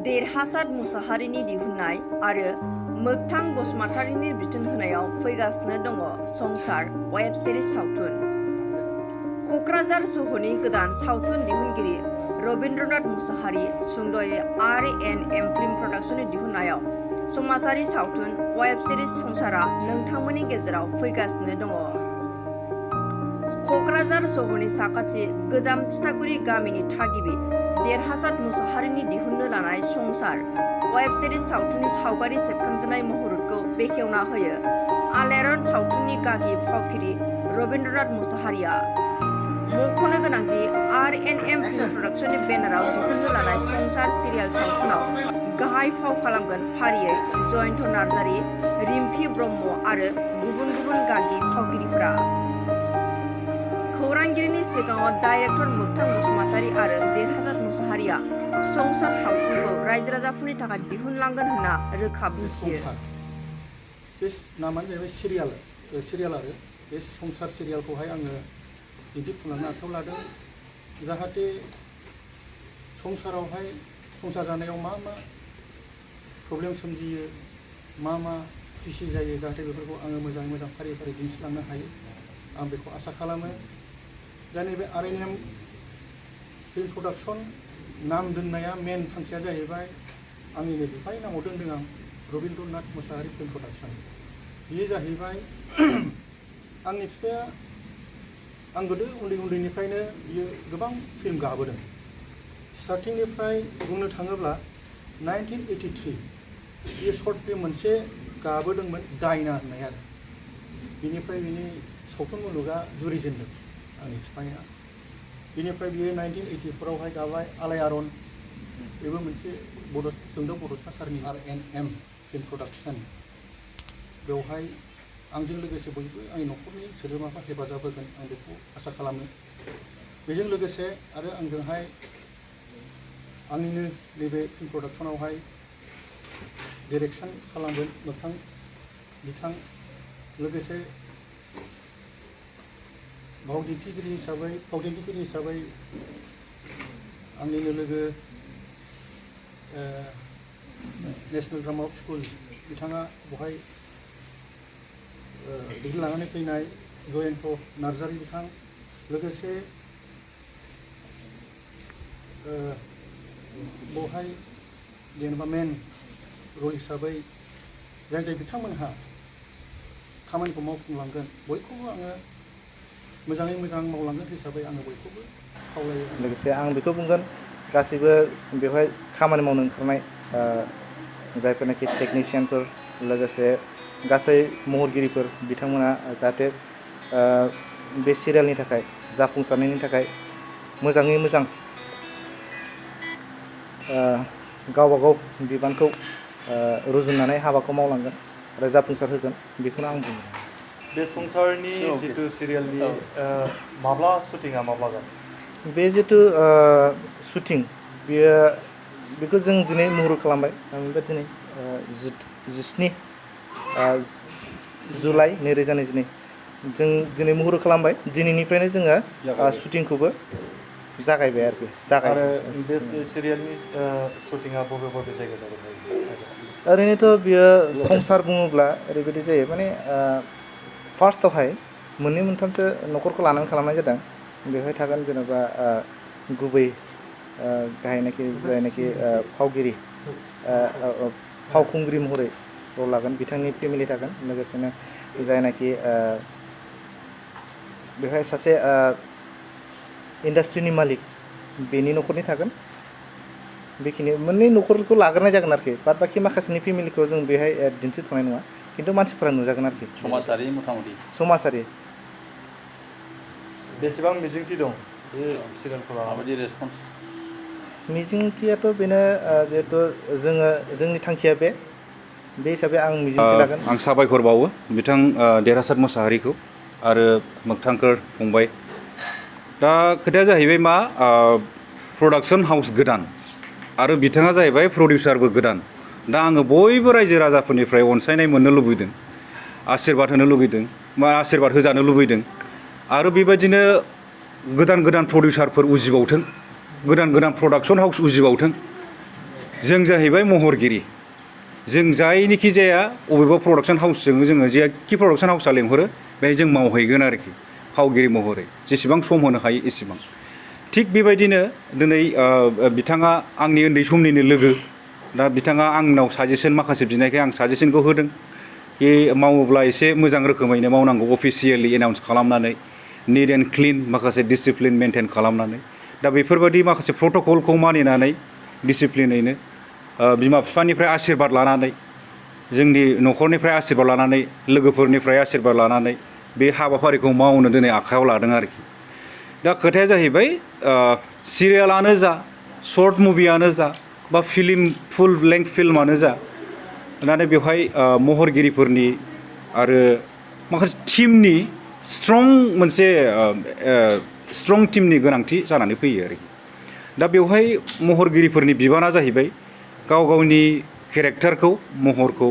देरहासार मुसाहारिनि दिहुननाय आरो मोगथां बसुमतारिनि बिथोन होनायाव फैगासिनो दङ संसार वेब सिरिज सावथुन। क'क्राझार सोहोरनि गोदान सावथुन दिहुनगिरि रबीन्द्रनाथ मुसाहारि सुंद'यै RNM फिल्म प्रडाक्शननि दिहुननायाव समाजारि सावथुन वेब सिरिज संसारा नोंथांमोननि गेजेराव फैगासिनो दङ। क'क्राझार सोहोरनि साखाथि गोजाम थिथागुरि गामिनि थागिबि देरहासार मुसाहारिनि दिहुननो लानाय संसार वेब सिरिज सावथुननि सावगारि सेबखांजानाय महरखौ बेखेवना होयो आलायारन सावथुननि गागि फावगिरि रबीन्द्रनाथ मुसाहारिया। मख'नो गोनांदि RNM फिल्म प्रडाक्शननि बेनाराव दिहुननो लानाय संसार सिरियाल सावथुनाव गाहाय फाव खालामगोन फारियै जयन्त नार्जारि, रिम्फी ब्रह्म आरो गुबुन गुबुन गागि फावगिरिफोरा। खौरांगिरिनि सिगाङाव डाइरेक्टर मोगथां बसुमतारि आरो देरहासार मुसाहारिया संसार सावथुनखौ रायजो राजाफोरनि थाखाय दिहुनलांगोन होनना रोखा बुंथियो। बे नामानो जाहैबाय सिरियाल आरो बे संसार सिरियालखौहाय आङो दिन्थिफुंलांनो आखायाव लादों जाहाथे संसारावहाय संसार जानायाव मा मा प्रब्लेम सोमजियो, मा मा खुसि जायो, जाहाथे बेफोरखौ आङो मोजाङै मोजां फारि फारि दिन्थिलांनो हायो आं बेखौ आसा खालामो। दा नैबे RNM फिल्म प्रडाक्शन नाम दोननाया मेन थांखिया जाहैबाय आंनिनो बिफानि नामाव दोनदों आं रबीन्द्रनाथ मुसाहारि फिल्म प्रडाक्शन। बेयो जाहैबाय आंनि बिफाया आं गोदो उन्दैनिफ्रायनो बियो गोबां फिल्म गाबोदों। स्टार्टिंनिफ्राय बुंनो थाङोब्ला 1983 बियो शर्ट फिल्म मोनसे गाबोदोंमोन दायना होननाय आरो बिनिफ्राय बिनि सावथुन मुलुगा जुरिजेनदों आंनि बिफाया। बिनिफ्राय बियो 1984आवहाय गाबाय आलायारन, बेबो मोनसे जोंदा बड'सा सारनि RNM फिल्म प्रडाक्शन। बेवहाय आंजों लोगोसे बयबो आंनि न'खरनि सोद्रोमाफ्रा हेफाजाब होगोन आं बेखौ आसा खालामो। बेजों लोगोसे आरो आंजोंहाय आंनिनो नैबे फिल्म प्रडाक्शनावहाय डिरेक्शन खालामगोन मोगथां बिथां, लोगोसे फावदिन्थिगिरि हिसाबै आंनिनो लोगो नेशनेल ड्रामा स्कुल बिथाङा बहाय डिग्री लानानै फैनाय जयन्त नार्जारि बिथां, लोगोसे बहाय जेनेबा मेन रल हिसाबै जाय बिथांमोनहा खामानिखौ मावफुंलांगोन बयखौबो आङो मोजाङै मोजां मावलांगोन हिसाबै आङो बयखौबो खावलायो। लोगोसे आं बेखौ बुंगोन गासैबो बेवहाय खामानि मावनो ओंखारनाय जायफोरनाखि टेकनिशियानफोर, लोगोसे गासै महरगिरिफोर बिथांमोना जाहाथे बे सिरियालनि थाखाय जाफुंसारनायनि थाखाय मोजाङै मोजां गावबा गाव बिबानखौ रुजुननानै हाबाखौ मावलांगोन आरो जाफुंसार होगोन बेखौनो आं बुङो। बे संसारनि जितु सिरियालनि माब्ला शुटिंआ माब्ला जागोन? बे जितु शुटिं बेखौ जों दिनै मुहुर खालामबाय। ओमफ्राय दिनै 17 जुलाइ 2022 जों दिनै मुहुर खालामबाय। दिनैनिफ्रायनो जोङो शुटिंखौबो जागायबाय आरोखि। आरो बे सिरियालनि शुटिंआ बबे जायगायाव जागोन? ओरैनोथ' बियो संसार बुङोब्ला ओरैबायदि जायो, माने फार्स्टआवहाय मोननै मोनथामसो न'खरखौ लानानै खालामनाय जादों। बेवहाय थागोन जेनेबा गुबै जायनाखि फावगिरि फावखुंग्रि महरै रल लागोन बिथांनि फेमिलि थागोन। लोगोसेनो जायनाखि बेवहाय सासे इन्डास्ट्रिनि मालिक बेनि न'खरनि थागोन। बेखिनि मोननै न'खरखौ लाग्रोनाय जागोन आरोखि। बाद बाखि माखासेनि फेमिलिखौ जों बेहाय दिन्थिथ'नाय नङा, खिन्थु मानसिफोरा नुजागोन आरोखि। समाजारि मथामथि समाजारि। बेसेबां मिजिंथि दं बे सिरियालखौ माबायदि रेसपन्स? मिजिंथियाथ' बेनो, जिहेथु जोंनि थांखिया बे हिसाबै आं मिजिंथि लागोन। आं साबायखर बावो बिथां देरहासार मुसाहारिखौ आरो मोगथांखोर फंबाय। दा खोथाया जाहैबाय मा, प्रडाक्शन हाउस गोदान आरो बिथाङा जाहैबाय प्रडिउसारबो गोदान। दा आङो बयबो रायजो राजाफोरनिफ्राय अनसायनाय मोननो लुबैदों, आशीर्बाद होनो लुबैदों बा आशीर्बाद होजानो लुबैदों। आरो बेबायदिनो गोदान प्रडिउसारफोर उजिबावथों, गोदान प्रडाक्शन हाउस उजिबावथों। जों जाहैबाय महरगिरि जों जायनिखि जाया अबेबा प्रडाक्सन हाउसजों जोङो जेखि प्रडाक्सन हाउसआ लेंहरो बेहाय जों मावहैगोन आरोखि फावगिरि महरै जेसेबां सम होनो हायो एसेबां थिग बेबायदिनो दिनै बिथाङा आंनि उन्दै समनिनो लोगो दा बिथाङा आंनाव साजेसन माखासे बिनायखाय आं साजेसनखौ होदों कि मावोब्ला एसे मोजां रोखोमैनो मावनांगौ अफिसियेलि एनाउन्स खालामनानै निट एन्ड क्लिन माखासे डिसिप्लिन मेनटेन खालामनानै दा बेफोरबायदि माखासे प्रट'कलखौ मानिनानै डिसिप्लिनैनो बिमा बिफानिफ्राय आशीर्बाद लानानै जोंनि न'खरनिफ्राय आशीर्बाद लानानै लोगोफोरनिफ्राय आशीर्बाद लानानै बे हाबाफारिखौ मावनो दिनै आखायाव लादों आरोखि दा खोथाया जाहैबाय सिरियालानो जा शर्ट मुभियानो जा बा फिल्म फुल लेंथ फिल्मानो जा दाने बेवहाय महरगिरिफोरनि आरो माखासे टीमनि स्ट्रं मोनसे स्ट्रं टीमनि गोनांथि जानानै फैयो आरोखि दा बेवहाय महरगिरिफोरनि बिबाना जाहैबाय गाव गावनि केरेक्टारखौ महरखौ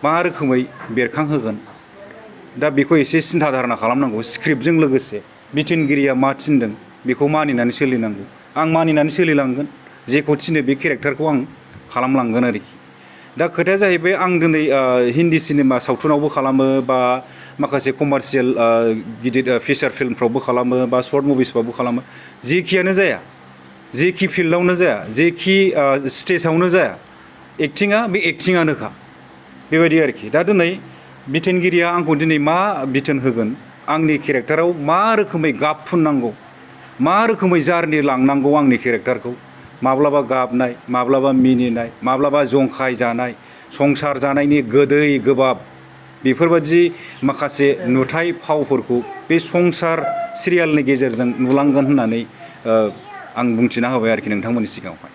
मा रोखोमै बेरखांहोगोन दा बेखौ एसे सिन्था धारना खालामनांगौ स्क्रिप्टजों लोगोसे बिथोनगिरिया मा थिनदों बेखौ मानिनानै सोलिनांगौ आं मानिनानै सोलिलांगोन जेखौ थिनो बे केरेक्टारखौ आं खालामलांगोन आरोखि दा खोथाया जाहैबाय आं दिनै हिन्दी सिनेमा सावथुनावबो खालामो बा माखासे कमार्शियेल गिदिर फिचार फिल्मफ्रावबो खालामो बा शर्ट मुभिसफ्रावबो खालामो जेखियानो जाया जेखि फिल्डआवनो जाया जेखि स्टेजावनो जाया एक्टिङा बे एक्टिङानोखा बेबायदि आरोखि दा दिनै बिथोनगिरिया आंखौ दिनै मा बिथोन होगोन आंनि केरेक्टाराव मा रोखोमै गाब फुननांगौ मा रोखोमै जारनि लांनांगौ आंनि केरेक्टारखौ माब्लाबा गाबनाय माब्लाबा मिनिनाय माब्लाबा जंखाय जानाय संसार जानायनि गोदै गोबाब बेफोरबायदि माखासे नुथाय फावफोरखौ बे संसार सिरियालनि गेजेरजों नुलांगोन होननानै आं बुंथिना होबाय आरोखि नोंथांमोननि सिगाङावहाय